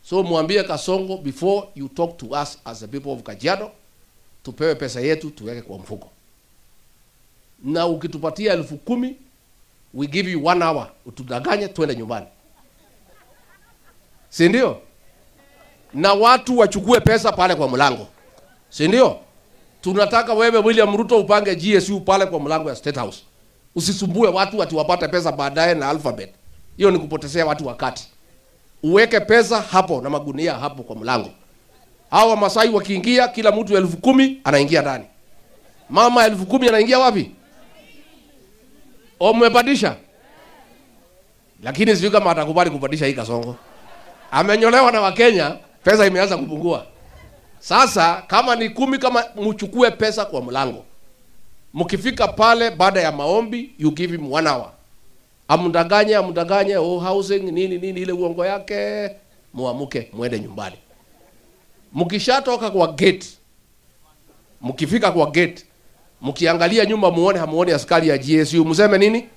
So mwambie Kasongo, before you talk to us as the people of Kajiado, tupewe pesa yetu tuweke kwa mfuko. Na ukitupatia 10,000, we give you 1 hour utudanganye twende nyumbani. Si ndio? Na watu wachukue pesa pale kwa mlango. Si ndio? Tunataka wewe William Ruto upange GSU pale kwa mlango ya State House. Usisumbue watu ati wapate pesa baadaye na alphabet. Hiyo ni kupotezea watu wakati. Uweke pesa hapo na magunia hapo kwa mlango. Hawa Masai wakiingia, kila mtu 10,000 anaingia ndani. Mama 10,000 anaingia wapi? Umepandisha? Lakini sijui kama atakubali kupandisha hii Kasongo. Amenyolewa na Wakenya, pesa imeanza kupungua. Sasa kama ni 10, kama mchukue pesa kwa mlango. Mkifika pale baada ya maombi, you give him 1 hour. Amdanganye, amdanganye, oh housing nini nini ile uongo yake, muamuke muende nyumbani. Mkishatoka kwa gate, mkifika kwa gate, mkiangalia nyuma muone hamuoni askari ya GSU, mseme nini?